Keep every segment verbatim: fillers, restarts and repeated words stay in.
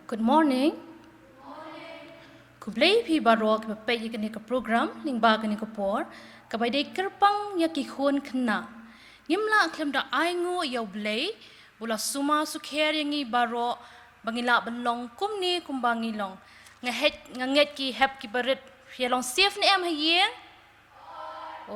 Good morning. Khublei phi baroh kiba peit ïa kane ka program lyngba kane ka por kaba dei kyrpang ïa ki khun khynnah. Ngim lah khlem da ainguh ïa U Blei ba u la sumar sukher ïa ngi baroh ba ngi lah ban long kumne kumba ngi long. Nga heh, nga ngeit ki hep ki barit phi long safe ne em ha ïing?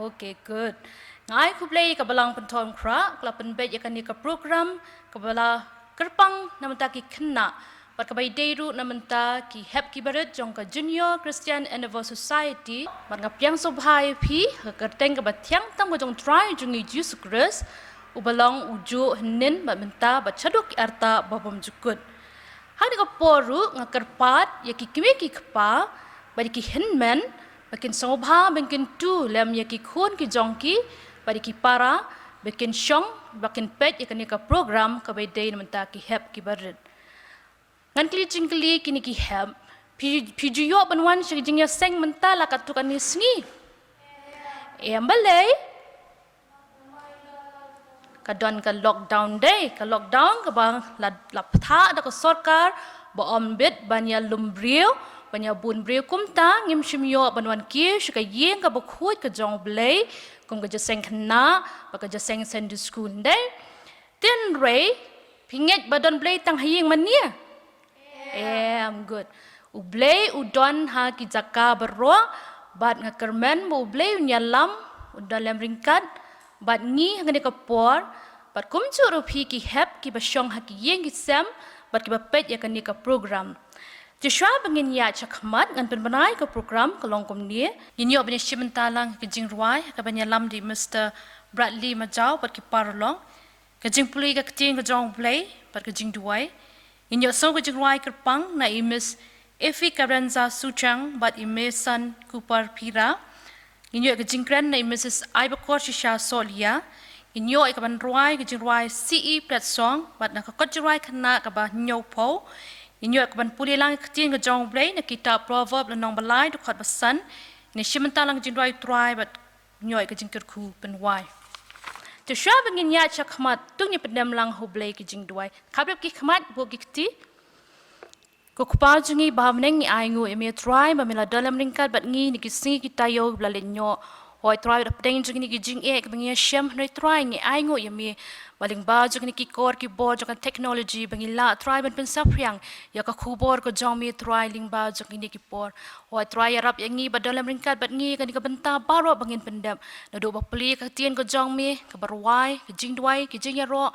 Okay, good. Nga ai khublei ïa ka Balang Pynthor Umkhrah ka la pynbeit ïa kane ka program kaba la kyrpang na bynta ki khynnah bad kaba dei ruh na bynta ki hep ki barit jong ka Junior Christian Endeavour Society. Bad nga pdiang sngewbha ïa phi ha ka kyrteng kaba thiang tam ka jong U Trai jong ngi Jisu Khrist, uba long ujuh, hynnin bad mynta bad shaduh ki arta babymjukut. Ha kane ka por ruh nga kyrpad ïa ki kmie ki kpa bad ïa ki hynmen ba kin sngewbha ba kin kyntu lem ïa ki khun ki jong ki bad ïa ki para ba kin shong ba kin peit ïa kane ka program kaba dei na bynta ki hep ki barit. Ngan kylli jingkylli kine ki hep, phi, phi ju ïoh ban wan sha ka jingïaseng mynta la katto katne sngi? Em, balei? Ka don ka lockdown dei, ka lockdown kaba la, la pynthah da ka sorkar ba ym bit ban ïalum briew, ban ïabun briew, kumta ngim shym ïoh ban wan kiew sha ka ïing kaba khuid ka jong U Blei kum ka jingïaseng khynnah bad ka jingïaseng Sunday school dei. Hynrei phi ngeit ba don Blei tang ha ïing mane? Em, good. U Blei u don ha ki jaka baroh bad nga kyrmen ba U Blei un ïalam, un don lem ryngkat bad ngi ha kane ka por bad kumjuh ruh phi ki hep kiba shong ha ki ïing ki sem bad kiba peit ïa kane ka program. Te shuwa ba ngin ïaid shakhmat ngan pynbna ïa ka program ka long kumne. Ngin ïoh ban ïashim bynta lang ka jingrwai kaba ïalam da i Mister Bradley Majaw bad ki paralok. Ka jingpule ïa ka ktien ka jong U Blei bad ka jingduwai. Ngin ïohsngew ka jingrwai kyrpang na i Miss Effie Carenza Suchang bad i Mason Cooper Pira. Ngin ïoh ïa ka jingkren na i Missus Aibakor Shisha Sohliya. Ngin ïoh ïa ka ban rwai ka jingrwai C E Platsong bad na ka kot jingrwai khynnah kaba hynñiewphew. Ngin ïoh ïa ka ban pule lang ïa ka ktien ka jong U Blei na kitab Proverb lynnong ba lai dkhot ba san. Ngin ïashim bynta lang ka jingduwai U Trai bad ngin ïoh ïa ka jingkyrkhu pynwai. Te shuwa ba ngin ïaid shakhmat to ngin pyndem lang ha U Blei ka jingduwai. Khapdep ki khmat, buh ki kti. Ko Kpa jong ngi ba ha bneng, ngi ainguh ïa me Trai ba me la don lem ryngkat bad ngi na ki sngi ki taïew ba la leit noh. Hooid Trai, da pdeng jong ngi na ki jingeh kiba ngi ïashem, hynrei Trai ngi ainguh ïa me ba lyngba jong kine ki kor ki bor jong ka technology ba ngi lah Trai ban pynsaphriang ïa ka khubor ka jong me Trai lyngba jong kine ki por. Hooid Trai, ïarap ïa ngi ba don lem ryngkat bad ngi ha kane ka bynta baroh ba ngin pyndep, naduh ba pule ïa ka ktien ka jong me, kaba rwai, ka jingduwai, ka jingïaroh,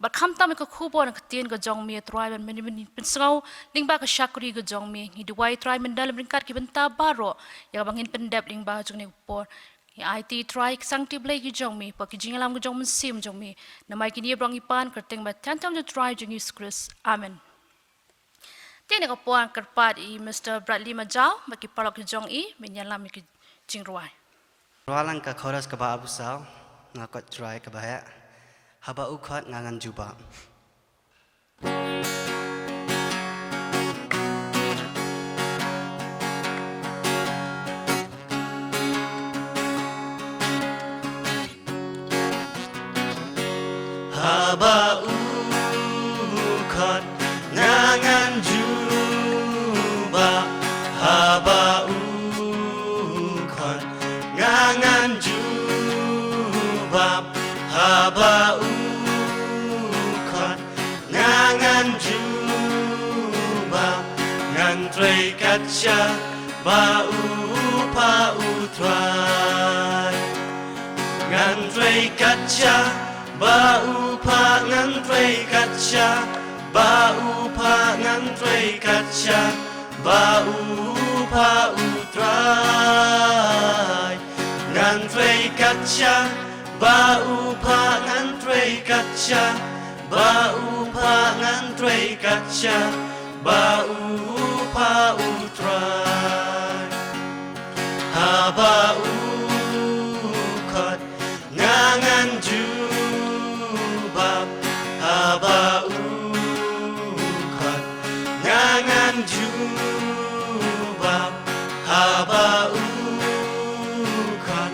bad khamtam ïa ka khubor na ka ktien ka jong me Trai, ban men, men pynsngew lyngba ka shakri ka jong me. Ngi duwai Trai men don lem ryngkat ki bynta baroh ïa kaba ngin pyndep lyngba jong kane ka por. Ngi aiti Trai ki sangti Blei ki jong me, bad ki jingïalam ka jong u Mynsiem jong me. Namar kine baroh ngi pan ha ka kyrteng ba thiang tam jong u Trai jong ngi Jisu Khrist. Amen. Te ha kane ka por ngan kyrpad ïa i Mister Bradley Majaw bad ki paralok ki jong i ban ïalam ïa ka jingrwai. Rwai lang ka chorus kaba arphew saw na ka kot Trai kaba heh. Haba u khot nga ngan jubab. Haba u khot nga ngan jubab, haba u khot nga ngan jubab, haba u khot nga ngan jubab, ngan trei kat shaba u phah u Trai. Ngan trei kat shaba u phah, ngan trei kat shaba u phah, ngan trei kat shaba u phah u Trai. Ngan trei kat shaba u phah, ngan trei kat shaba u phah, ngan trei kat shaba u phah u Trai. Haba u khot nga ngan jubab, haba u khot nga ngan jubab, haba u khot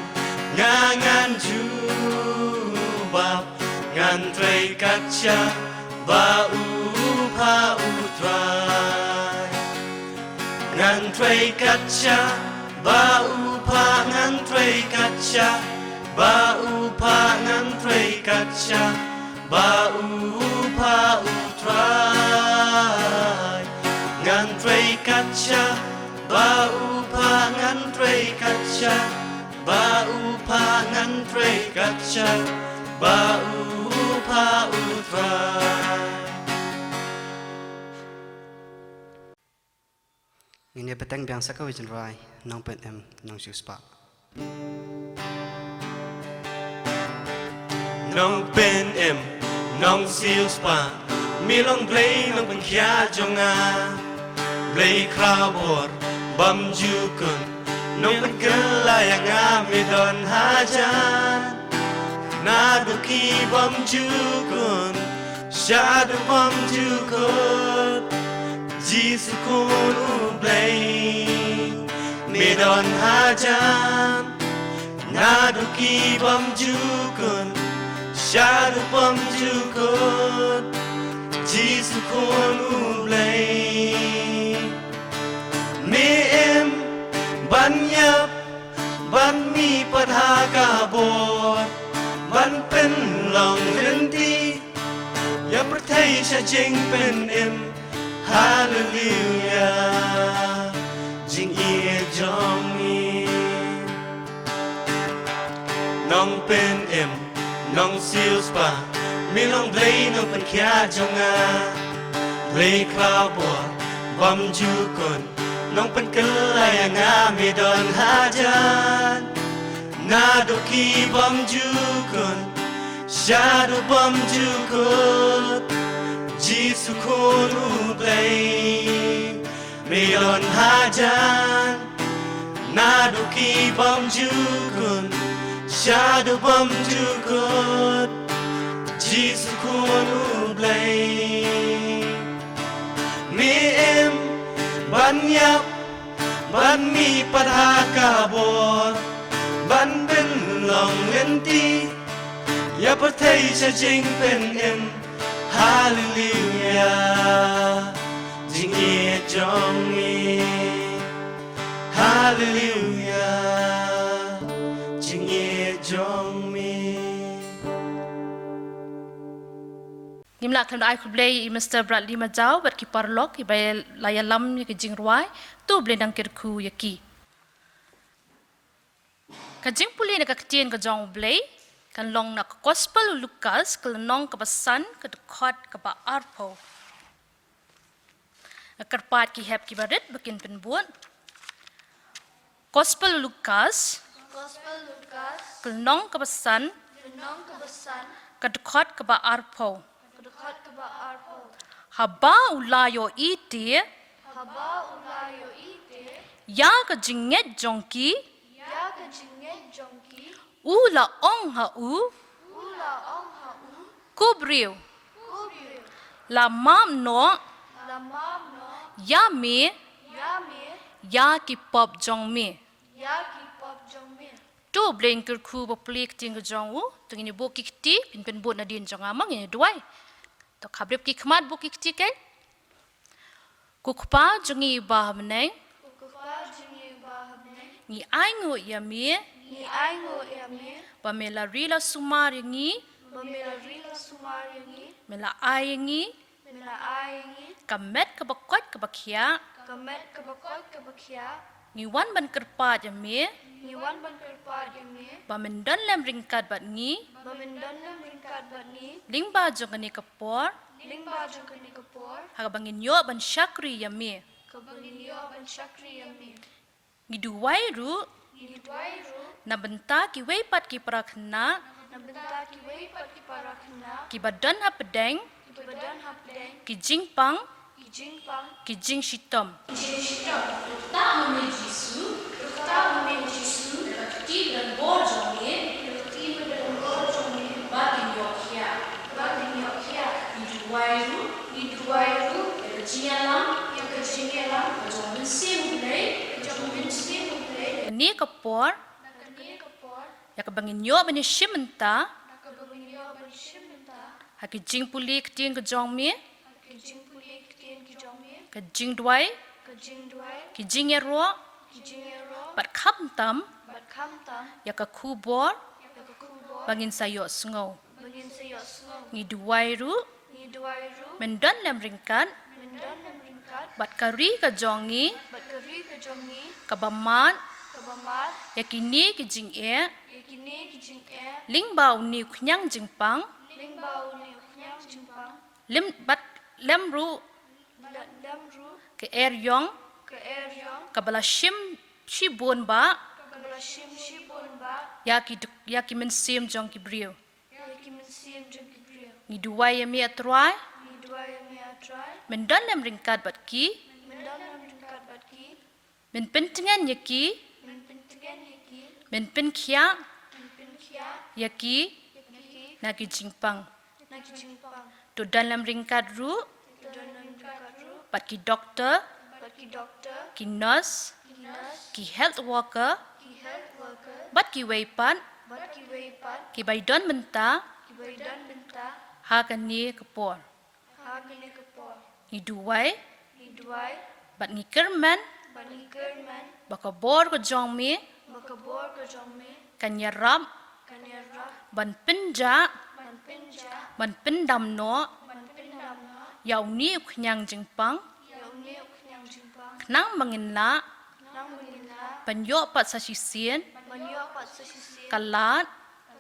nga ngan jubab, ngan trei kat shaba u Pha u Trai. Ngan trei kat shah ba u pha, ngan trei kat shah ba u pha, ngan trei kat shah ba u pha u Trai. Ngan trei kat shah ba u pha, ngan trei kat shah ba u pha, ngan trei kat shah ba u pha u Trai. Ngin ïa bteng biang sa kawei jingrai, Nongpynim Nongsiewspah. Nongpynim Nongsiewspah, me long Blei Nongpynkhiah jong nga. Blei khrawbor bymjukut, Nongpynkylla ïa nga me don hajan. Naduh ki bymjukut shaduh bymjukut, Jisu Khun u Blei me don hajan. Naduh ki bymjukut shaduh bymjukut, Jisu Khun u Blei. Me im ban ïap, ban mih pat ha ka bor, ban pynlong lynti ïa pyrthei sha jingpynim. Haleluya, jingïeit jong me. Nongpynim Nongsiewspah, me long Blei Nongpynkhiah jong nga. Blei khrawbor bymjukut, Nongpynkylla ïa nga me don hajan. Naduh ki bymjukut shaduh bymjukut, Jisu Khun u Blei me don hajan. Naduh ki bymjukut shaduh bymjukut, Jisu Khun u Blei. Me im ban ïap, ban mih pat ha ka bor, ban pynlong lynti ïa pyrthei sha jingpynim. Haleluya, jingïeit jong me. Haleluya, jingïeit jong me. Ngim lah khlem da ai khublei ïa i Mister Bradley Majaw bad ki paralok kiba la ïalam ïa ka jingrwai, to u Blei un nang kyrkhu ïa ki. Ka jingpule na ka ktien ka jong u Blei kan long na ka Gospel u Lukas, ka lynnong kaba san, ka dkhot kaba arphew. Nga kyrpad ki hep kiba rit ba kin pynbud. Gospel u Lukas, Gospel Lukas, ka lynnong kaba san, lynnong kaba san, ka dkhot kaba arphew. Ka dkhot kaba arphew. Haba u la ïohi te, haba u la ïohi te, ïa ka jingngeit jong ki, ïa ka jingngeit jong ki, u la ong ha u, u la ong ha u, ko briew, ko briew, la map noh, la map noh, ïa me, ïa me, ïa ki pop jong me, ïa ki pop jong me. To u Blei un kyrkhu ba pule ka ktien ka jong u. To ngin ïa buh ki kti, phin pynbud nadien jong nga, ma ngin ïa duwai. To khapdep ki khmat, buh ki kti keiñ. Ko Kpa jong ngi uba ha bneng, ko Kpa jong ngi uba ha bneng, ngi ainguh ïa me, ngi ainguh ïa me, ba me la ri la sumar ïa ngi, ba me la ri la sumar ïa ngi, me la ai ïa ngi, me la ai ïa ngi, ka met kaba koit kaba khiah, ka met kaba koit kaba khiah. Ngi wan ban kyrpad ïa me, ngi wan ban kyrpad ïa me, ba men don lem ryngkat bad ngi, ba men don lem ryngkat bad ngi, lyngba jong kane ka por, lyngba jong kane ka por, ha kaba ngin ïoh ban shakri ïa me, kaba ngin ïoh ban shakri ïa me. Ngi duwai ruh, ngi duwai ruh, na bynta kiwei pat ki para khynnah, na bynta kiwei pat ki para khynnah, kiba don hapdeng, kiba don hapdeng, ki jingpang, ki jingpang, ki jingshitom. Ki jingshitom. Ryngkat ma me Jisu, ryngkat ma me Jisu, da ka kti ba donbor jong me, da ka kti ba donbor jong me, ba kin ïoh khiah, ba kin ïoh khiah. Ngi duwai ruh, ngi duwai ruh ïa ka jingïalam, ïa ka jingïalam ka jong u Mynsiem u Blei, ka jong u Mynsiem u Blei. Kane ka por, na kane ka por, ïa kaba ngin ïoh ban ïashim bynta, na kaba ngin ïoh ban ïashim bynta, ha ki jingpule ktien ka jong me, ha ki jingpule Ka jingduwai, ka jingduwai, ki jingïaroh, ki jingïaroh, bad khamtam, bad khamtam, ïa ka khubor, ïa ka khubor, ba ngin sa ïohsngew, ba ngin sa ïohsngew. Ngi duwai ruh, ngi duwai ruh, men don lem ryngkat, men don lem ryngkat, bad ka ri ka jong ngi, bad ka ri ka jong ngi, kaba mad, kaba mad, ïa kine ki jingeh, ïa kine ki jingeh, lyngba une u khñiang jingpang, lyngba une u khñiang jingpang, lem, bad lem ruh, lem ruh, ka eriong, ka eriong, kaba la shim shibun bah, kaba la shim shibun bah, ïa ki duk-, ïa ki mynsiem jong ki briew, ïa ki mynsiem jong ki briew. Ngi duwai ïa me, A Trai, ngi duwai ïa me, A Trai, men don lem ryngkat bad ki, men don lem ryngkat bad ki, men pyntngen ïa ki, men pyntngen ïa ki, men pynkhiah, men pynkhiah, ïa ki, ïa ki, na ki jingpang, na ki jingpang. To don lem ryngkat ruh, to don lem ryngkat ruh, bad ki doktor, bad ki doktor, ki nurse, ki nurse, ki health worker, ki health worker, bad kiwei pat, bad kiwei pat, kiba ïadon bynta, kiba ïadon bynta, ha kane ka por. Ha kane ka por. Ngi duwai. Ngi duwai. Bad ngi kyrmen. Bad ngi kyrmen. Ba ka bor ka jong me. Ba ka bor ka jong me. Kan ïarap. Kan ïarap. Ban pynjah. Ban pynjah. Ban pyndam noh. Ban pyndam noh. Ïa une u khñiang jingpang. Ïa une u khñiang jingpang. Khnang ba ngin lah. Khnang ba ngin lah. Ban ïoh pat sa shisien. Ban ïoh pat sa shisien. Ka lad.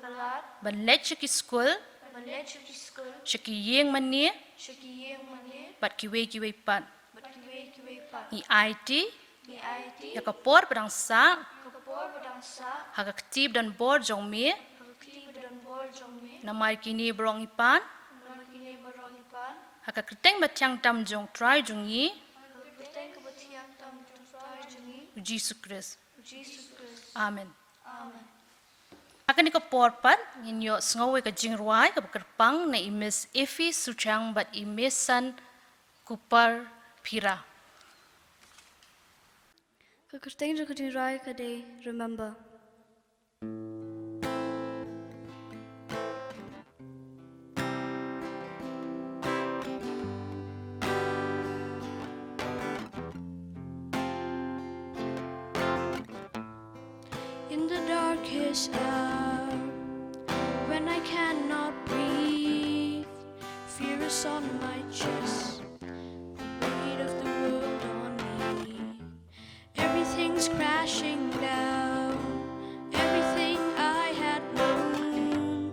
Ka lad. Ban leit sha ki skul. Ban leit sha ki skul. Sha ki ïing mane. Sha ki ïing mane. Bad kiwei kiwei pat. Bad kiwei kiwei pat. Ngi aiti. Ngi aiti. Ïa ka por ba dang sah. Ïa ka por ba dang sah. Ha ka kti ba donbor jong me. Ha ka kti ba donbor jong me. Namar kine baroh ngi pan. Namar kine baroh ngi pan. Ha ka kyrteng ba tyngeh tam jong U Trai jong ngi. Ha ka kyrteng kaba tyngeh tam jong U Trai jong ngi. U Jisu Khrist. U Jisu Khrist. Amen. Amen. Ha kane ka por pat, ngin ïohsngew ïa ka jingrwai kaba kyrpang na i Miss Effie Suchang bad i Mason Kupar Phira. Ka kyrteng jong ka jingrwai ka dei Remember. In the darkest hour, when I cannot breathe, fear is on my chest, the weight of the world on me. Everything's crashing down, everything I had known.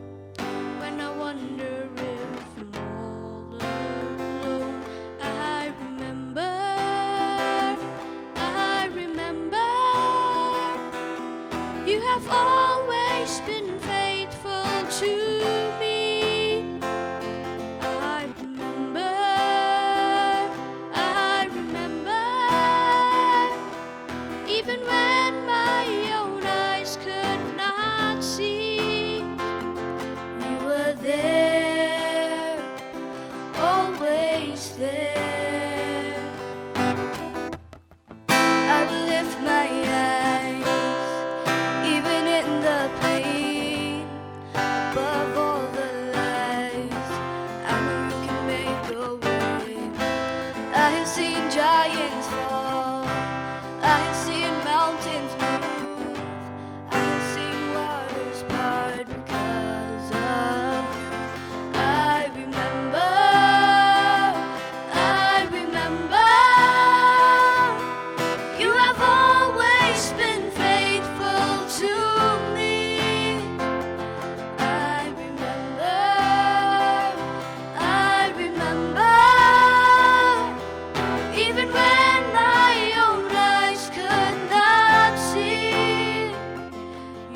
When I wonder if I'm all alone, I remember, I remember, you have always been faithful to me. I remember, I remember, even when my own eyes could not see, you were there, always there. I will lift my eyes, even in the pain, above all the lies. I know you can make a way. I have seen giants fall. I have seen mountains move. I have seen waters part because of you. I remember, I remember, you have always been faithful to me. I remember, I remember, even when my own eyes could not see,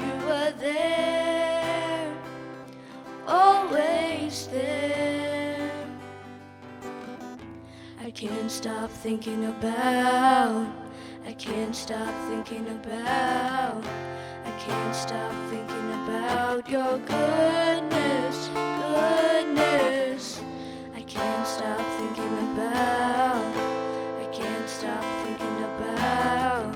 you were there, always there. I can't stop thinking about, I can't stop thinking about, I can't stop thinking about your goodness, goodness. I can't stop thinking about, I can't stop thinking about,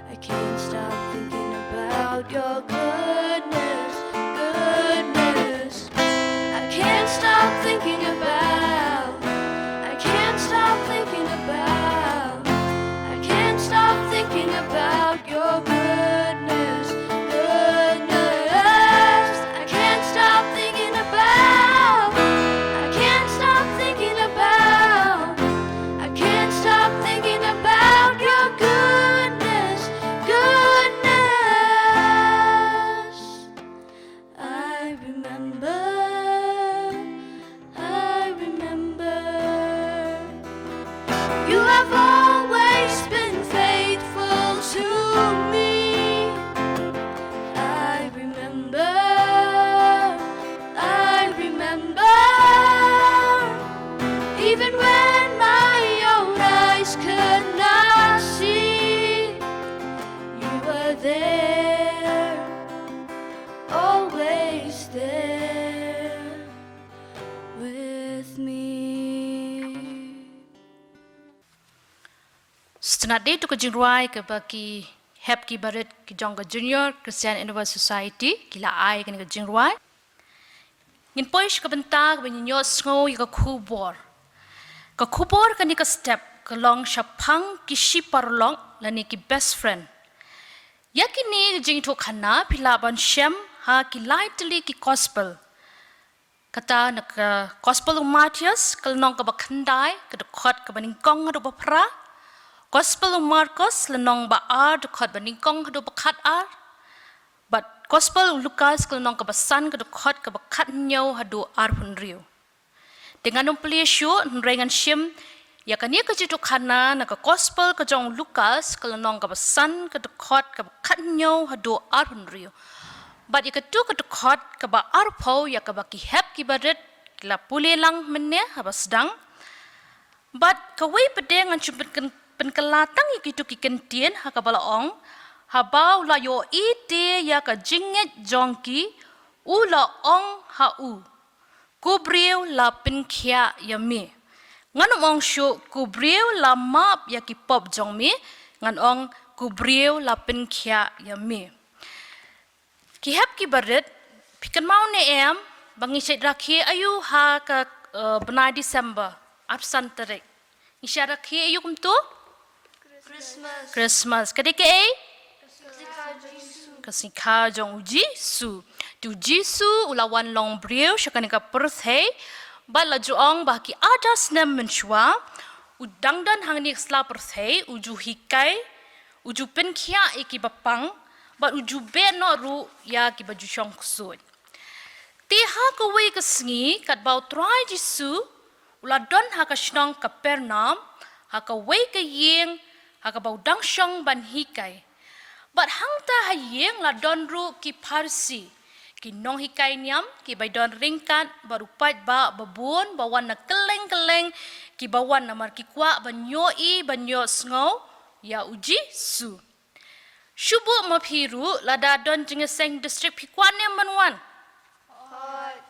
I can't stop thinking about your goodness, goodness. I can't stop thinking about, I can't stop thinking about Sngewtynnad de, to ka jingrwai kaba ki hep ki barit ki jong ka Junior Christian Universe Society ki la ai kane ka jingrwai. Ngin poi sha ka bynta kaba ngin ïohsngew ïa ka khubor. Ka khubor kane ka step ka long shaphang ki shi paralok lane ki best friend. Ïa kine ki jingïathuhkhana phi lah ban shem ha ki lai tylli ki gospel. Kata na ka gospel u Mathaios, ka lynnong kaba khyndai, ka dkhot kaba nyngkong haduh ba phra. Gospel u Markos, lynnong ba ar, dkhot ba nyngkong haduh ba khatar. Bad gospel u Lukas, ka lynnong kaba san, ka dkhot kaba khathynñiew haduh arphew hynriew. Te ngan ym plie shuh, hynrei ngan shim ïa kane ka jingïathuhkhana na ka gospel ka jong u Lukas, ka lynnong kaba san, ka dkhot kaba khathynñiew haduh arphew hynriew. Bad ïa katu ka dkhot kaba arphew ïa kaba ki hep ki barit ki la pule lang mynne haba sdang. Bad kawei pat de ngan shu pynken-, pynkylla tang ïa kitu ki kyntien ha kaba la ong, haba u la ïohi te ïa ka jingngeit jong ki, u la ong ha u, "Ko briew, la pynkhiah ïa me." Ngan ym ong shuh, "Ko briew, la map ïa ki pop jong me." Ngan ong, "Ko briew, la pynkhiah ïa me." Ki hep ki barit, phi kynmaw ne em ba ngi shait rakhe aïu ha ka, eh, bnai December, arphew san tarik? Ngi shait rakhe aïu kumto? Christmas. Christmas. Ka dei kaei? Ka sngi kha jong u Jisu. Te u Jisu u la wan long briew sha kane ka pyrthei, bad la ju ong ba ha ki arhajar snem mynshuwa u dang don hangne ha ka sla pyrthei, u ju hikai, u ju pynkhiah ïa ki bapang, bad u ju beh noh ruh ïa ki ba ju shong ksuid. Te ha kawei ka sngi, katba u Trai Jisu u la don ha ka shnong Kapernaum, ha kawei ka ïing, ha kaba u dang shong ban hikai. Bad hangta ha ïing la don ruh ki Pharisi, ki nonghikai niam, ki ba don ryngkat bad u paidbah babun ba wan na kylleng kylleng, ki ba wan namar ki kwah ban ïohi, ban ïohsngew ïa u Jisu. Shu buh ma phi ruh, lada don jingïaseng district phi kwah ne em ban wan?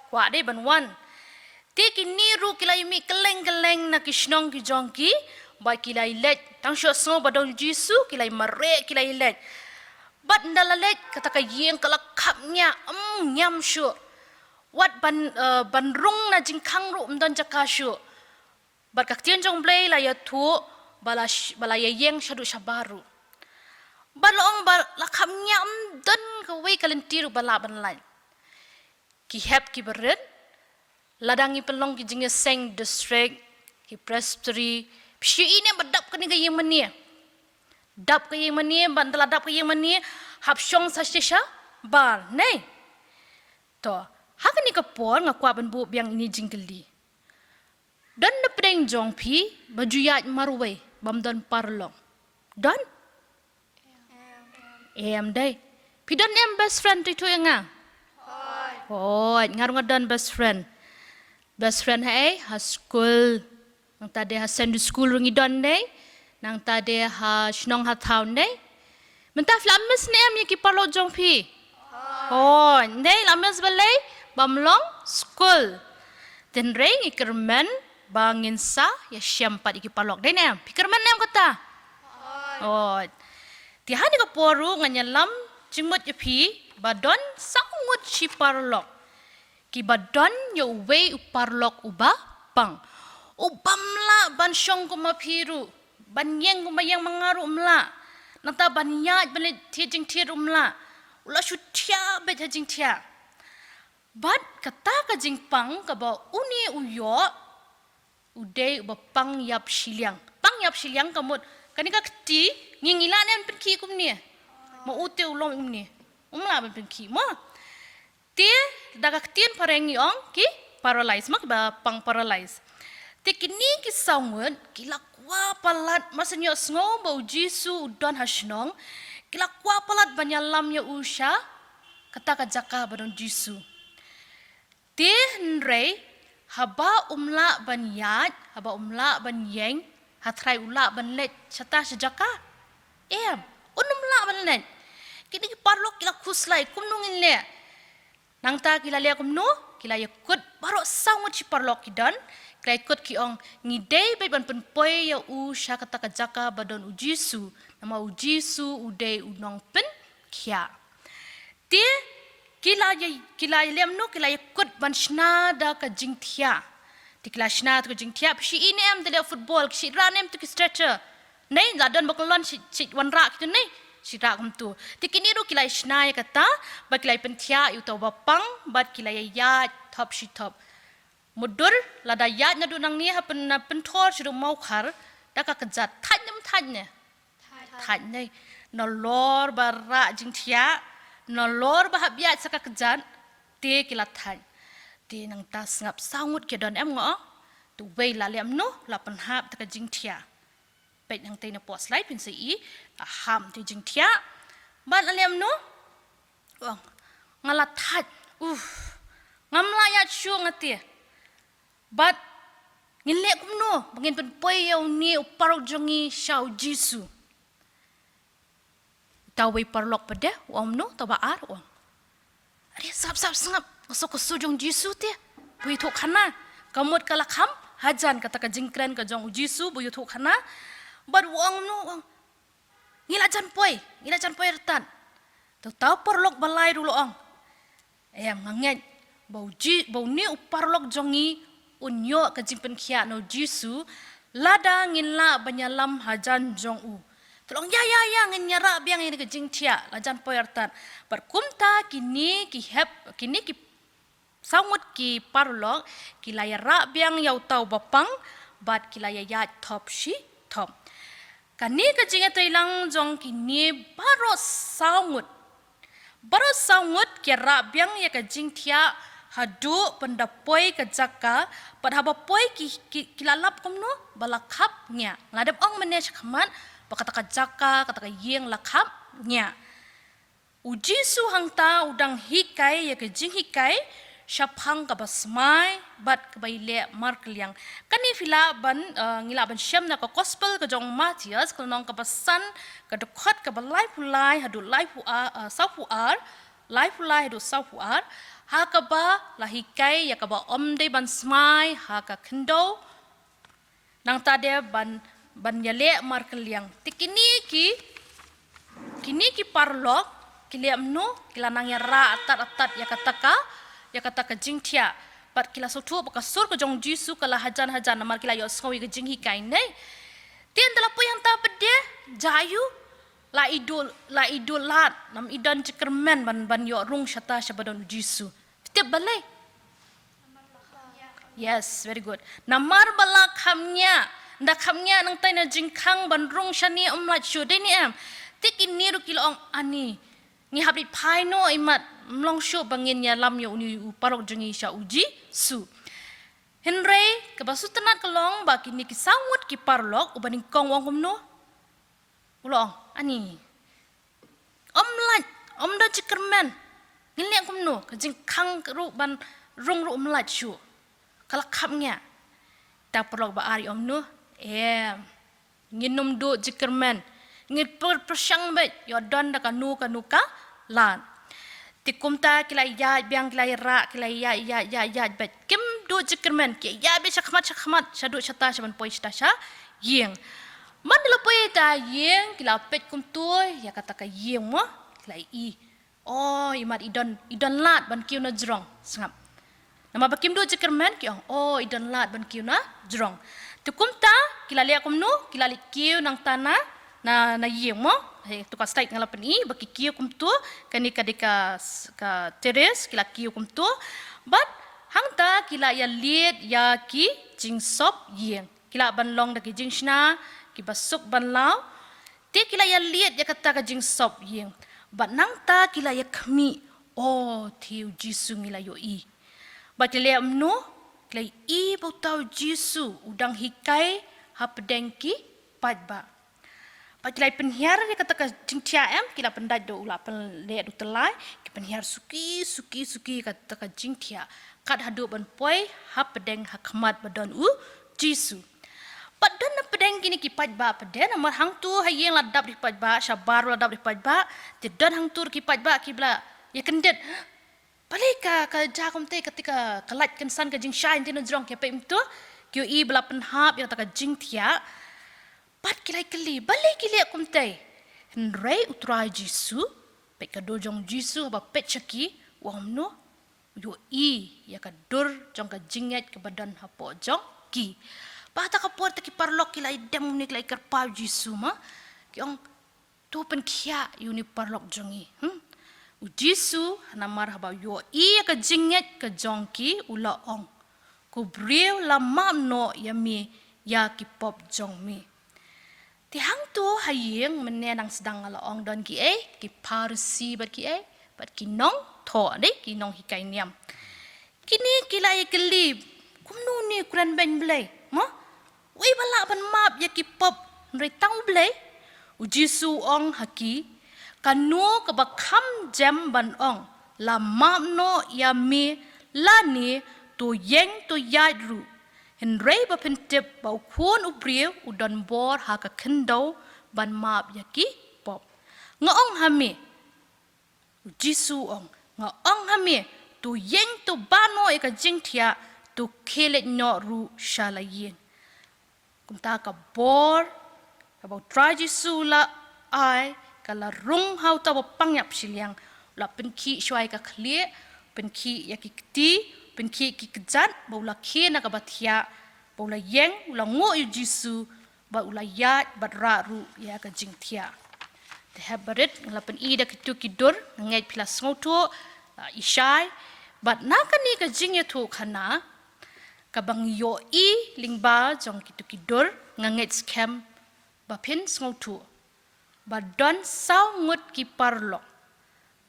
Kwah de ban wan. Te kine ruh ki la ïa mih kylleng kylleng na ki shnong ki jong ki, bad ki la ïa leit, tang shu sngew ba don u Jisu, ki la ïa mareh, ki la ïa leit. Bad ynda la leit, kata ka ïing ka la khapngiah, ym ngiam shuh. Wat ban, eh, ban rung na jingkhang ruh ym don jaka shuh. Bad ka ktien jong U Blei la ïathuh ba la sh-, ba la ïaïeng shaduh shabar ruh. Bad la ong ba la khapngiah, ym don kawei ka lynti ruh ba lah ban lait. Ki hep ki barit, lada ngi pynlong ki jingïaseng district, ki presbytery, phi shu ïohi ne em ba dap kane ka ïing mane? Dap ka ïing mane, bad ynda la dap ka ïing mane, hap shong sa shisha shabar, ne? To, ha kane ka por nga kwah ban buh biang ine i jingkylli. Don na pdeng jong phi ba ju ïaid marwei bym don paralok? Don? Em dei. Phi don em best friend, to ïathuh ïa nga? Hooid, nga ruh nga don best friend. Best friend ha ei? Ha skul. Nangta de ha Sunday school ruh ngi don dei. Nangta de ha shnong ha thaw dei. Mynta phi la miss ne em ïa ki paralok jong phi? Hooid, dei, la miss balei? Bym long skul. Hynrei ngi kyrmen ba ngin sa ïashem pat ïa ki paralok, dei ne em? Phi kyrmen ne em kata? Hooid. Te ha kane ka por ruh ngan ïalam jingmut ïa phi ba don saw ngut shi paralok. Ki ba don ïa uwei u paralok uba pang. U bym lah ban shong kum ma phi ruh, ban ïeng kum ba ïeng ma nga ruh um lah. Nangta ban ïaid ban leit thied jingthied ruh um lah. U la shu thiah beit ha jingthiah. Bad kata ka jingpang kaba une u ïoh, u dei uba pang ïap shiliang. Pang ïap shiliang ka mut, kane ka kti, ngi ngi lah ne em ban pynkhih kumne? Ma u te u long kumne, um lah ban pynkhih mo. Te da ka ktien phareng ngi ong ki paralyze, ma ki ba pang paralyze. Te kine ki saw ngut ki la kwah palat, mar shu ïohsngew ba u Jisu u don ha shnong, ki la kwah palat ban ïalam ïa u sha kata ka jaka ba don Jisu. Te hynrei haba um lah ban ïaid, haba um lah ban ïeng, ha trai u lah ban leit shata sha jaka? Em, un ym lah ban leit. Kine ki paralok ki la khuslai, kumno ngin leh? Nangta ki la leh kumno? Ki la ïakut, baroh saw ngut shi paralok ki don. Kitai kut ki ong, ngi dei beit ban pynpoi ïa u sha kata ka jaka ba don u Jisu, namar u Jisu u dei u nongpynkhiah. Te ki la ïa, ki la ïa leh kumno, ki la ïa kut ban shna da ka jingthiah. Te ki la shna da ka jingthiah, phi shu i ne em, te leh football, ki shu rah ne em tu ki stretcher. Nei, la don ba kyllon shi, shi wanrah kitu nei, shi rah kumtu. Te kine ruh ki la ïa shna ïa kata, bad ki la ïa pynthiah ïa uta uba pang, bad ki la ïa ïaid thop shi thop. Mutdur, lada ïaid naduh nangne ha pyn, na pynthor shaduh Mawkhar, da ka kjat, thait ne ym thait ne? Thait ne. Nalor ba rah jingthiah, nalor ba hap ïaid sha ka kjat, te ki la thait. Te nangta sngap saw ngut ki don em nga ong. Te uwei la leh kumno, la pynhap da ka jingthiah. Peit nangtei na post slide phin sa i, la ham te jingthiah. Bad la leh kumno? Ong, nga la thait. Uf. Ngam lah ïaid shuh nga te. Bad ngin leh kumno ba ngin pynpoi ïa une u paralok jong ngi sha u Jisu. Uta uwei paralok pat de u ong kumno, uta uba ar u ong, are, sngap, sngap, sngap. Ka suk, ka suk jong u Jisu te ba ïathuh khana. Ka mut ka la kham hajan kata ka jingkren ka jong u Jisu ba ïathuh khana. Bad u ong kumno, u ong, ngi la jan poi, ngi la jan poi artat. Te uta u paralok ba lai ruh u la ong, em, nga ngeit ba u Ji, ba une u paralok jong ngi un ïoh ka jingpynkhiah na u Jisu, lada ngin lah ban ïalam hajan jong u. Te u la ong, ïa, ïa, ïa, ngin ïa rah biang ïa ka jingthiah, la jan poi artat. Bad kumta kine ki hep, kine ki saw ngut ki paralok, ki la ïa rah biang ïa uta uba pang, bad ki la ïa ïaid thop shi thop. Kane ka jingïatreilang jong kine baroh saw ngut. Baroh saw ngut ki rah biang ïa ka jingthiah haduh ban da poi ka jaka, bad haba poi ki, ki, ki la lap kumno, ba la khapngiah. Nga dep ong mynne shakhmat, ba kata ka jaka, kata ka ïing la khapngiah. U Jisu hangta u dang hikai ïa ka jinghikai shaphang kaba smai bad kaba ïaleh markylliang. Kane phi lah ban, eh, ngi lah ban shem na ka gospel ka jong u Mathaios, ka lynnong kaba san, ka dkhot kaba laiphew lai haduh laiphew ar, eh, sawphew ar, laiphew lai haduh sawphew ar, ha kaba la hikai ïa kaba ym dei ban smai ha ka khyndew, nangta de ban, ban ïaleh markylliang. Te kine ki, kine ki paralok, ki leh kumno, ki la nang ïa rah artat artat ïa kata ka, ïa kata ka jingthiah. Bad ki la sngewthuh ba ka sur ka jong u Jisu ka la hajan hajan namar ki la ïohsngew ïa ka jinghikai ne. Te ynda la poi hangta pat de, jia aiu, la i duh, la i duh lad, ym i don jingkyrmen ban, ban ïoh rung shata sha ba don u Jisu. Tip balei? Yes, very good. Namar ba la khapngiah, ynda khapngiah nangta na jingkhang ban rung shane ym lait shuh, dei ne em? Te kine ruh ki la ong, ani, ngi hap leit phai noh, imat ym long shuh ba ngin ïalam ïa une u paralok jong ngi sha u Jisu. Hynrei kaba sngewtynnat ka long ba kine ki saw ngut ki paralok, uba nyngkong u ong kumno? U la ong, ani, ym lait, ym don jingkyrmen. Ngin leh kumno, ka jingkhang ruh ban rung ruh ym lait shuh. Ka la khapngiah. Te u paralok ba ar u ong kumno? Em, ngin ym duh jingkyrmen. Ngin pyr-, pyrshang beit, ïoh don da kano kano ka lad. Te kumta ki la ïaid biang, ki la ïa rah, ki la ïaid, ïaid, ïaid, ïaid beit. Kim duh jingkyrmen, ki ïaid beit shakhmat, shakhmat, shaduh shata, shaban poi shata sha ïing. Mynba la poi shata ïing, ki la peit kumta ïa kata ka ïing mo, ki la i. Oh, imat i don, i don lad ban kiew na jrong, sngap. Namar ba kim duh jingkyrmen ki ong, oh, i don lad ban kiew na jrong. Te kumta, ki la leh kumno, ki la leit kiew nangta na, na, na ïing mo. Hei, tu ka slide nga la pyni, ba ki kiew kumta, kane ka dei ka s-, ka terrace, ki la kiew kumta. Bad hangta ki la ïa leit ïa ki jingsop ïing. Ki lah ban long da ki jingshna, kiba suk ban law. Te ki la ïa leit ïa kata ka jingsop ïing. Bad nangta ki la ïa khmih, oh, te u Jisu ngi la ïohi. Bad ki la leh kumno, ki la ïohi ba uta u Jisu u dang hikai hapdeng ki paidbah. Bad ki la ïa pynhiar ïa kata ka jingthiah em, ki la pyndait da u, la pynleh da u tyllai, ki pynhiar suki, suki, suki kata ka jingthiah. Kat haduh ban poi hapdeng ha khmat ba don u Jisu. Bad don hapdeng kine ki paidbah pat de, namar hangto ha ïing la dap da ki paidbah, shabar la dap da ki paidbah, te don hangto ki paidbah kiba la ïa kyndit. Balei ka, ka jia kumta, kata ka, ka lait kynsan ka jingshai te na jrong, ki peit kumta, Ki ïohi ba la pynhap ïa kata ka jingthiah. Bad ki la ïakylli, balei ki leh kumtei? Hynrei u Trai Jisu, peit ka dur jong u Jisu haba peit sha ki, u ong kumno? U ïohi ïa ka dur jong ka jingngeit kaba don hapoh jong ki. Bad ha kata ka por te ki paralok ki la ïadem kumne, ki la ïakyrpad ïa u Jisu, ma. Ki ong, to pynkhiah ïa une u paralok jong ngi. Hmm? U Jisu, namar haba u ïohi ïa ka jingngeit ka jong ki, u la ong, ko briew, la map noh ïa me ïa ki pop jong me. Te hangto ha ïing mynne, nang sdang nga la ong, don kiei, ki Pharisi bad kiei, bad ki nongthoh, dei, ki nonghikai niam. Kine ki la ïakylli, kumno une u kren beiñ Blei, ma? Uei ba lah ban map ïa ki pop, hynrei tang U Blei? U Jisu u ong ha ki, kano kaba kham jem ban ong, la map noh ïa me, lane to ïeng to ïaid ruh? Hynrei ba phin tip ba u Khun u briew u don bor ha ka khyndew ban map ïa ki pop. Nga ong ha me, u Jisu u ong, nga ong ha me, to ïeng to bah noh ïa ka jingthiah, to khie leit noh ruh sha la ïing. Kumta ka bor kaba u Trai Jisu u la ai, ka la rung ha uta uba pang ïap shiliang. U la pynkhih shuwa ïa ka khlieh, pynkhih ïa ki kti, pynkhih ki kjat, bad u la khie na kaba thiah, bad u la ïeng, u la nguh ïa u Jisu, bad u la ïaid bad rah ruh ïa ka jingthiah. Te hep barit, nga la pyni da kito ki dur, nga ngeit phi la sngewthuh, la i shai, bad na kane ka jingïathuhkhana, kaba ngi ïohi lyngba jong kito ki dur, nga ngeit skhem ba phin sngewthuh ba don saw ngut ki paralok.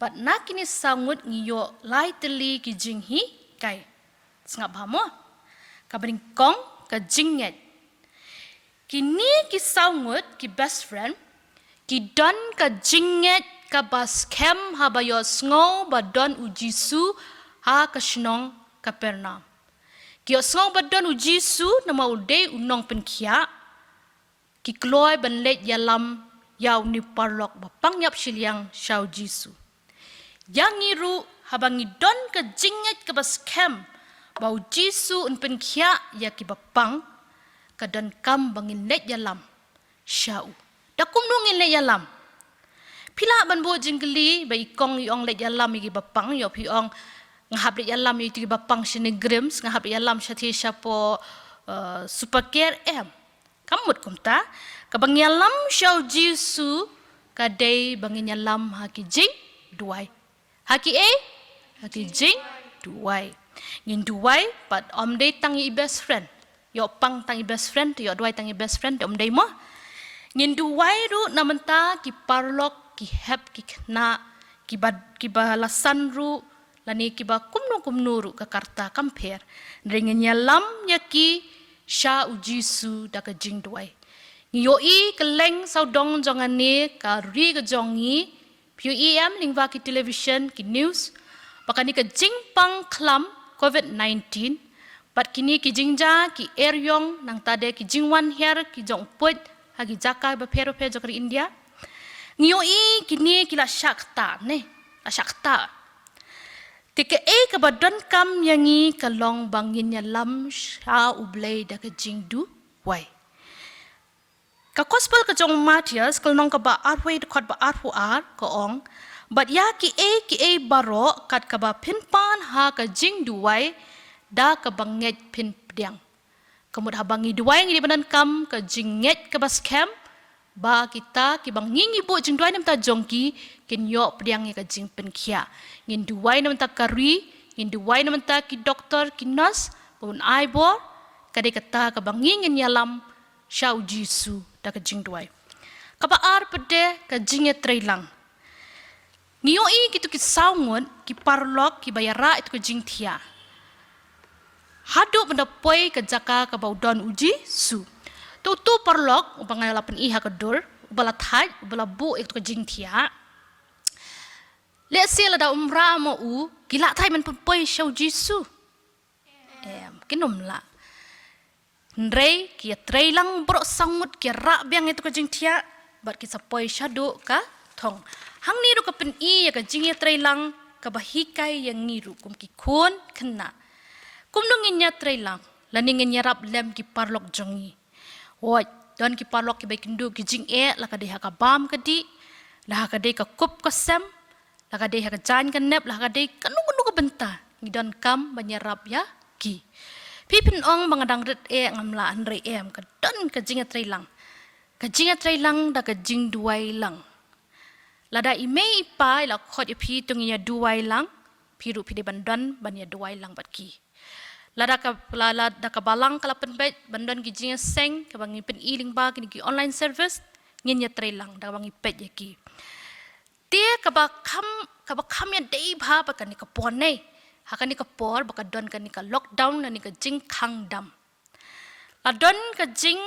Bad na kine saw ngut ngi ïoh lai tylli ki jinghikai. Sngap bha mo. Kaba nyngkong, ka jingngeit. Kine ki saw ngut ki best friend ki don ka jingngeit kaba skhem haba ïohsngew ba don u Jisu ha ka shnong Kapernaum. Ki ïohsngew ba don u Jisu namar u dei u nongpynkhiah. Ki kloi ban leit ïalam ïa une u paralok ba pang ïap shiliang sha u Jisu. Ïa ngi ruh, haba ngi don ka jingngeit kaba skhem ba u Jisu un pynkhiah ïa kiba pang, ka donkam ba ngin leit ïalam sha u. Da kumno ngin leit ïalam? Phi lah ban buh jingkylli ba i kong i ong leit ïalam ïa kiba pang, ïoh phi ong, nga hap leit ïalam ïa kiba pang shane Grims, nga hap leit ïalam shathie shapoh, eh, Super Care, em. Kam mut kumta. Kaba ngi ïalam sha u Jisu ka dei ba ngin ïalam ha ki jingduwai. Ha kiei? Ha ki jingduwai. Ngin duwai bad ym dei tang ïa i best friend. Ïoh pang tang ïa i best friend, ïoh duwai tang ïa i best friend, ym dei mo. Ngin duwai ruh na bynta ki paralok, ki hep, ki khynnah, kiba, kiba la san ruh, lane kiba kumno kumno ruh ka karta, kam pher. Hynrei ngin ïalam ïa ki sha u Jisu da ka jingduwai. Ngi ïohi kylleng sawdong jong kane ka ri ka jong ngi, phi ïohi em lyngba ki television, ki news, ba kane ka jingpang khlam covid nineteen bad kine ki jingjia, ki eriong, nangta de ki jingwan hiar ki jong u puid ha ki jaka bapher bapher jong ka ri India. Ngi ïohi kine ki la shah ktah, ne, la shah ktah. Te kaei kaba donkam ïa ngi ka long ba ngin ïalam sha u Blei da ka jingduwai. Ka Gospel ka jong u Mathaios, ka lynnong kaba arphew, dkhot ba arphew ar, ka ong, bad ïa kiei kiei baroh kat kaba phin pan ha ka jingduwai, da kaba ngeit phin pdiang. Ka mut haba ngi duwai ngi dei ban donkam ka jingngeit kaba skhem, ba kita kiba ngi, ngi buh jingduwai na bynta jong ki, kin ïoh pdiang ïa ka jingpynkhiah. Ngin duwai na bynta ka ri, ngin duwai na bynta ki doktor, ki nurse, ba un ai bor, ka dei kata kaba ngi ngin ïalam sha u Jisu da ka jingduwai. Kaba ar pat de ka jingïatreilang. Ngi ïohi kito ki saw ngut ki paralok kiba ïarah ïa kito ki jingthiah. Haduh ban da poi ka jaka kaba u don u Jisu. Te uto u paralok, uba nga la pyni ha ka dur, uba la thait, uba la buh ïa kito ki jingthiah. Lehse lada um rah ma u, ki lah thait ban pynpoi sha u Jisu? Em, kin ym lah. Hynrei ki ïatreilang baroh saw ngut, ki ïarah biang ïa kito ki jingthiah, bad ki sa poi shaduh ka thong. Hangne ruh ka pyni ïa ka jingïatreilang kaba hikai ïa ngi ruh kum ki khun khynnah. Kumno ngin ïatreilang? Lane ngin ïarap lem ki paralok jong ngi. Wat don ki paralok kiba ïakynduh ki jingeh, la ka dei ha ka bam ka dih, la ha ka dei ka kup ka sem, la ka dei ha ka jaiñ ka nep, la ha ka dei kano kano ka bynta, ngi donkam ban ïarap ïa ki. Phi phin ong ba nga dang rit eh, ngam lah, hynrei em, ka don ka jingïatreilang. Ka jingïatreilang da ka jingduwai lang. Lada i mei i pa i la khot ïa phi, to ngin ïaduwai lang, phi ruh phi dei ban don ban ïaduwai lang bad ki. Lada ka, la, lada ka balang ka la pynbeit ban don ki jingïaseng kaba ngi pyni lyngba kine ki online service, ngin ïatreilang da kaba ngi peit ïa ki. Te kaba kham, kaba kham ïadei bha bad kane ka por ne, ha kane ka por ba ka don kane ka lockdown lane ka jingkhang dam. La don ka jing,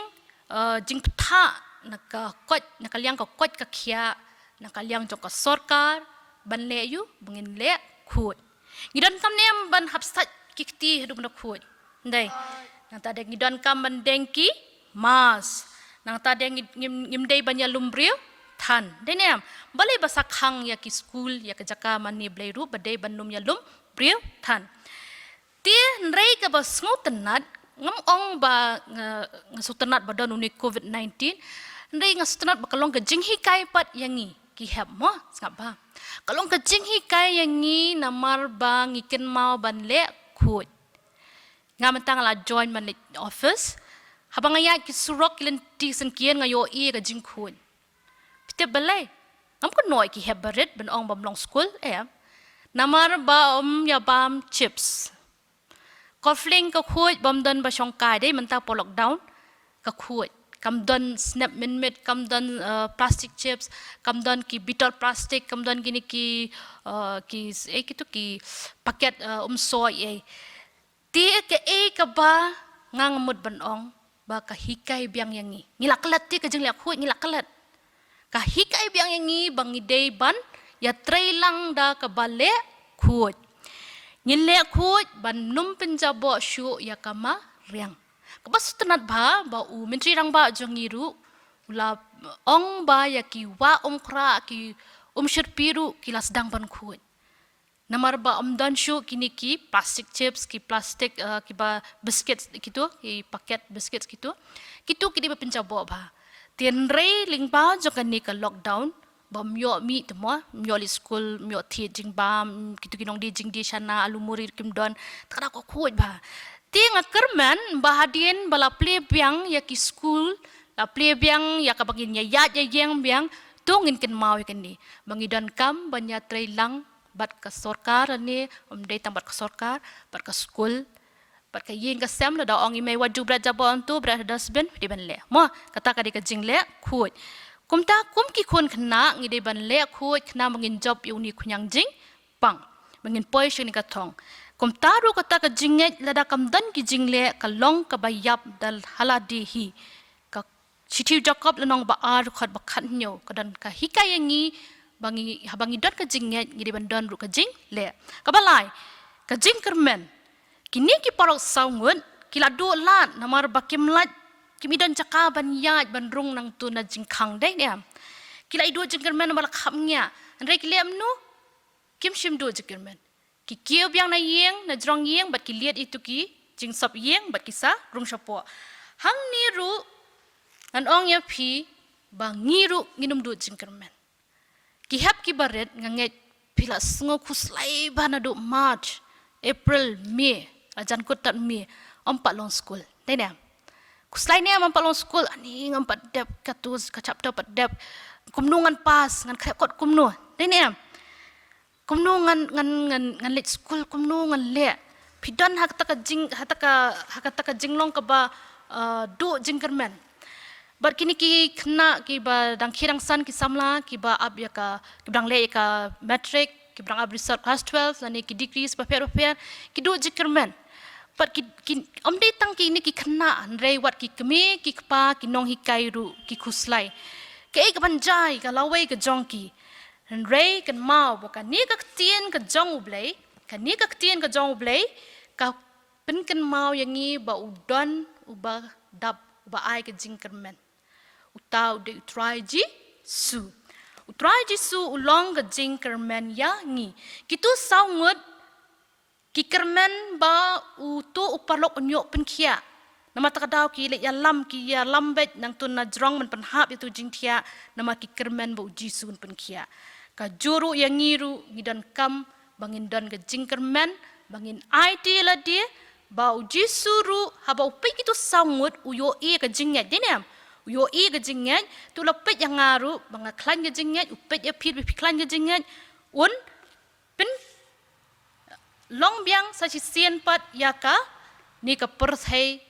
eh, jingpyntha na ka koit, na ka liang ka koit ka khiah, na ka liang jong ka sorkar, ban leh ïa u, ba ngin leh khuid. Ngi donkam ne em ban hap sait ki kti haduh ban da khuid? Ym dei. Nangta de ngi donkam ban deng ki mask. Nangta de ngi, ngim, ngim dei ban ïalum briew than. Dei ne em? Balei ba sa khang ïa ki skul, ïa ka jaka mane blei ruh, ba dei ban ym ïalum briew than. Te hynrei kaba sngewtynnat, ngam ong ba nga, nga sngewtynnat ba don une covid nineteen, hynrei nga sngewtynnat ba ka long ka jinghikai pat ïa ngi, ki hep mo, sngap bha. Ka long ka jinghikai ïa ngi namar ba ngi kynmaw ban leh khuid. Nga mynta nga la join ban leit office, haba nga ïaid ki surok ki lynti syngkien nga ïohi ka jingkhuid. Phi tip balei? Ngam kynnoh ïa ki hep barit ban ong bym long skul, em. Namar ba ym ïa bam chips. Kofling ka khuid, bym don ba shongkai, dei mynta por lockdown, ka khuid. Kam don snep mynmiet, kam don, eh, plastic chips, kam don ki bitol plastic, kam don kine ki, eh, ki, eh, kitu ki paket, eh, umsoi, eh. Te kaei kaba nga nga mut ban ong ba ka hikai biang ïa ngi. Ngi la klet te ka jingleh khuid, ngi la klet. Ka hikai biang ïa ngi ba ngi dei ban ïatreilang da kaba leh khuid. Ngin leh khuid ban ym pynjaboh shuh ïa ka mariang. Kaba sngewtynnat bha ba u Myntri Rangbah jong ngi ruh u la ong ba ïa ki wah Umkhrah, ki Umshyrpi ruh ki la sdang ban khuid. Namar ba ym don shuh kine ki plastic chips, ki plastic, eh, kiba biscuits kitu, ki paket biscuits kitu. Kitu ki dei ba pynjaboh bha. Te hynrei lyngba jong kane ka lockdown, bym ïoh mih te mo, ym ïoh leit skul, ym ïoh thied jingbam, kitu ki nongdie jingdie shana, alu muri kim don, te ka dei ka khuid bha. Te nga kyrmen ba hadien ba la plie biang ïa ki skul, la plie biang ïa kaba ngin ïa ïaid ïa ïeng biang, to ngin kynmaw ïa kane. Ba ngi donkam ban ïatreilang bad ka sorkar lane, ym dei tang bad ka sorkar, bad ka skul, bad ka ïing ka sem, lada ong i mei wat ju bret jaboh hangto, bret ha dustbin, dei ban leh. Mo, kata ka dei ka jingleh khuid. Kumta kum ki khun khynnah ngi dei ban leh khuid khnang ba ngin jop ïa une u khñiang jingpang, ba ngin poi sha kane ka thong. Kumta ruh kata ka jingngeit lada kam don ki jingleh ka long kaba ïap da ha lade hi. Ka Shithi u Jakob lynnong ba ar, dkhot ba khathynñiew, ka don ka hikai ïa ngi ba ngi, haba ngi don ka jingngeit, ngi dei ban don ruh ka jingleh. Kaba lai, ka jingkyrmen. Kine ki paralok saw ngut ki la duh lad namar ba kim lait, kim i don jaka ban ïaid ban rung nangto na jingkhang, dei ne em? Ki la i duh jingkyrmen namar la kham ngiah. Hynrei ki leh kumno? Kim shym duh jingkyrmen. Ki kiew biang na ïing, na jrong ïing, bad ki lied ïa kito ki jingsop ïing, bad ki sa rung shapoh. Hangne ruh ngan ong ïa phi ba ngi ruh ngin ym duh jingkyrmen. Ki hep ki barit, nga ngeit phi la sngew khuslai bha naduh March, April, May, la jan kut tad May, ym pat long skul. Dei ne em? Khuslai ne em ym pat long skul, ani ngam pat dep, katu ka chapter pat dep. Kumno ngan pass, ngan khreh kot kumno. Dei ne em? Kumno ngan, ngan, ngan, ngan leit skul, kumno ngan leh. Phi don ha kata ka jing, ha kata ka, ha kata ka jinglong kaba, uh, duh jingkyrmen. Bad kine ki khynnah kiba dang khie dang san, ki samla kiba ap ïa ka, kiba dang leh ïa ka matric, kiba dang ap result class twelve, lane ki degree bapher bapher, ki duh jingkyrmen. Bad ki, ki, ym dei tang kine ki khynnah, hynrei wat ki kmie ki kpa, ki nonghikai ruh ki khuslai. Kaei kaban jia ïa ka lawei ka jong ki? Hynrei kynmaw ba kane ka ktien ka jong U Blei, kane ka ktien ka jong U Blei ka pynkynmaw ïa ngi ba u don uba dap, uba ai ka jingkyrmen. Uta u dei U Trai Jisu. U Trai Jisu u long ka jingkyrmen ïa ngi. Kito saw ngut Ki kyrmen ba uto u paralok un ïoh pynkhiah. Namar kata ka daw ki leit ïalam, ki ïalam beit nangta na jrong ban pynhap ïa uto u jingthiah, namar ki kyrmen ba u Jisu un pynkhiah. Kajuh ruh ïa ngi ruh ngi donkam ba ngin don ka jingkyrmen, ba ngin aiti ïa lade ba u Jisu ruh haba u peit kito saw ngut u ïohi ka jingngeit, dei ne em? U ïohi ka jingngeit, te u la peit ïa nga ruh ba nga khlaiñ ka jingngeit, u peit ïa phi ba phi khlaiñ ka jingngeit, un pynlong biang sa shisien pat ïa kane ka pyrthei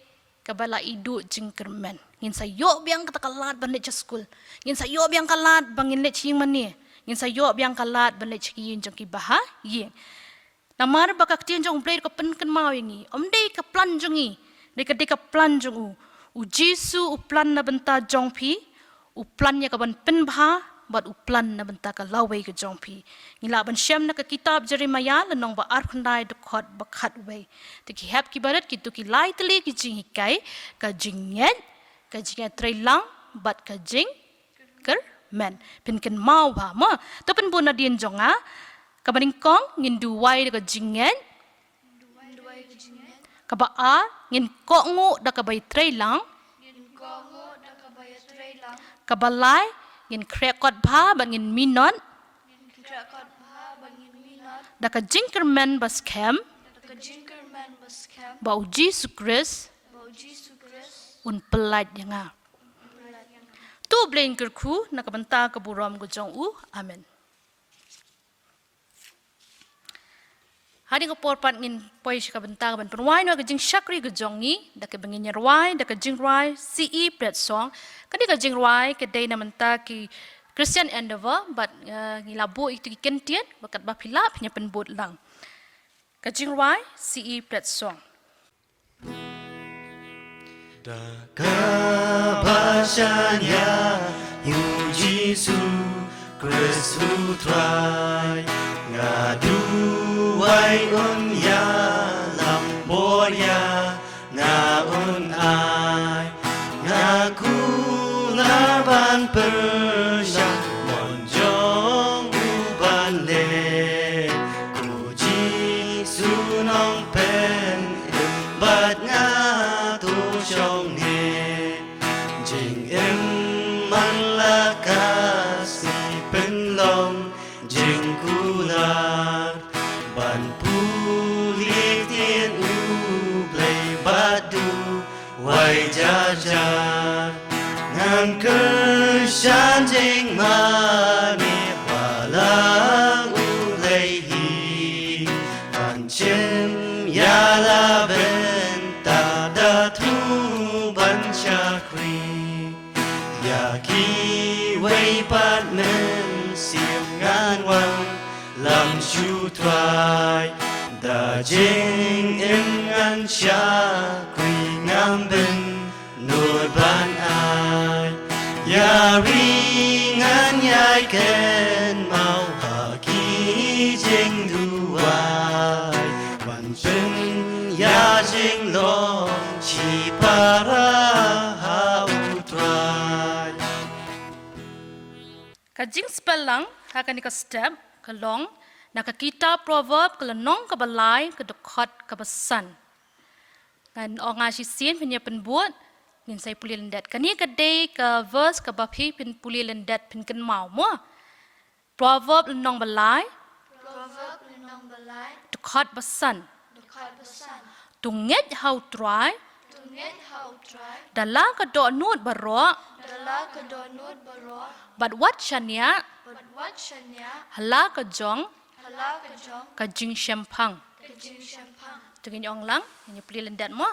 kaba la iduh jingkyrmen. Ngin sa ïoh biang kata ka lad ban leit sha skul. Ngin sa ïoh biang ka lad ba ngin leit sha ïing mane. Ngin sa ïoh biang ka lad ban leit sha ki ïing jong ki bahaïing. Namar ba ka ktien jong U Blei ka pynkynmaw ïa ngi. Ym dei ka plan jong ngi. Dei ka, dei ka plan jong u. U Jisu u plan na bynta jong phi. U plan ïa ka ban pynbha bad u plan na bynta ka lawei ka jong phi. Ngi lah ban shem na ka kitab Jeremiah lynnong ba arphew dkhot ba khatwei. Te ki hep ki barit kito ki lai tylli ki jinghikai, ka jingngeit, ka jingïatreilang bad ka jingkyrmen. Pynkynmaw bha mo. To pynbun nadien jong nga. Kaba nyngkong ngin duwai da ka jingngeit. Kaba ar, ngin kohnguh da kaba ïatreilang. Kaba lai, ngin khreh kot bha bad ngin minot. Da ka jingkyrmen ba skhem. Ba u Jisu Khrist. Un pyllait ïa nga. To U Blei un kyrkhu na ka bynta ka burom ka jong u. Amen. Hadien ka por pat ngin poi sha ka bynta ka ban pynrwai noh ka jingshakri ka jong ngi, da kaba ngin ïarwai da ka jingrwai C E Prayer Song. Kane ka jingrwai ka dei na bynta ki Christian Endeavour, bad, eh, ngi la buh ïa kito ki kyntien, bad katba phi lah phin ïa pynbud lang. Ka jingrwai C E Prayer Song. Da kaba shaniah ïa u Jisu Khrist u Trai, nga duwai un ïalam bor ïa nga, un ai nga kular ban pyrshang mon jong u ban leh. Ko Jisu Nongpynim bad nga to shong ne. Jingim man la ka sngi pynlong jingkular ban pule ktien U Blei bad duwai jar jar. Ngan kyrshan jingmane ha la u lei hi, ban shim ïa la bynta da thmu ban shakri ïa kiwei pat mynsiem. Ngan wan lam sha u Trai da jingim, ngan shakri, ngan pynnud ban ai ïa ri, ngan ïai kynmaw ha ki jingduwai, ban pynïaid jinglong shipara ha u Trai. Ka jingspellang ha kane ka step ka long na ka kitab Proverb, ka lynnong kaba lai, ka dkhot kaba san. Ngan ong nga shisien, phin ïa pynbud, ngin sa ïa pule lyndet. Kane ka dei ka verse kaba phi phin pule lyndet, phin kynmaw mo. Proverb lynnong ba lai. Proverb lynnong ba lai. Dkhot ba san. Dkhot ba san. To ngeit ha u Trai. To ngeit ha u Trai. Da la ka dohnud baroh. Da la ka dohnud baroh. Bad wat shaniah. Bad wat shaniah. Ha la ka jong. Ha la ka jong. Ka jingshemphang. Ka jingshemphang. To ngin ong lang, ngin ïa pule lyndet mo.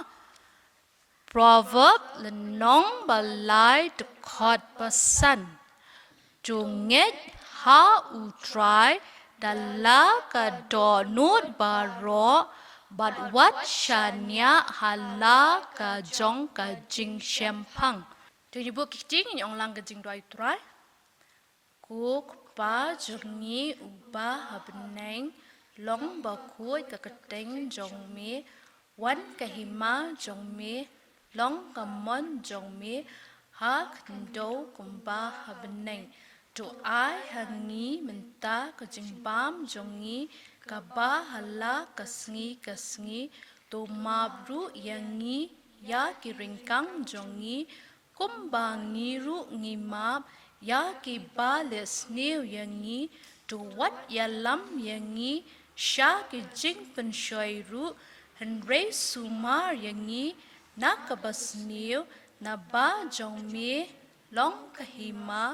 Proverb lynnong ba lai, dkhot ba san. To ngeit ha u Trai da la ka dohnud baroh, bad wat shaniah ha la ka jong ka jingshemphang. To ngin ïa buh ki kti, ngin ïa ong lang ka jingduwai u Trai. Ko Kpa jong ngi uba ha bneng, long bakhuid ka kyrteng jong me, wan ka hima jong me, long ka mon jong me ha khyndew kumba ha bneng. To ai ha ngi mynta ka jingbam jong ngi kaba ha la ka sngi ka sngi, to map ruh ïa ngi ïa ki ryngkang jong ngi, kumba ngi ruh ngi map ïa kiba leh sniew ïa ngi, to wat ïalam ïa ngi sha ki jingpynshoi ruh, hynrei sumar ïa ngi na kaba sniew, naba jong me long ka hima,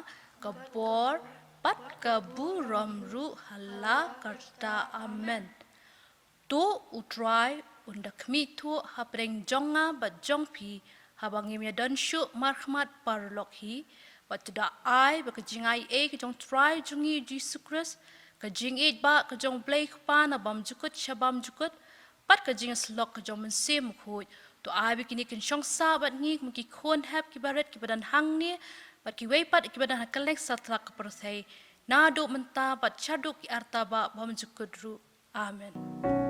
ka bor, bad ka burom ruh ha la karta. Amen. To U Trai un da khmih thuh hapdeng jong nga bad jong phi, haba ngim ïa don shuh markhmat paralok hi, bad to da ai ba ka jingaiei ka jong U Trai jong ngi Jisu Khrist, ka jingïeit ba ka jong U Blei Kpa na bymjukut sha bymjukut, bad ka jingïasyllok ka jong U Mynsiem Bakhuid, to ai ba kine kin shong sah bad ngi kum ki khun hep kiba rit kiba don hangne, bad kiwei pat kiba don ha kylleng satlak ka pyrthei, naduh mynta bad shaduh ki arta ba bymjukut ruh. Amen.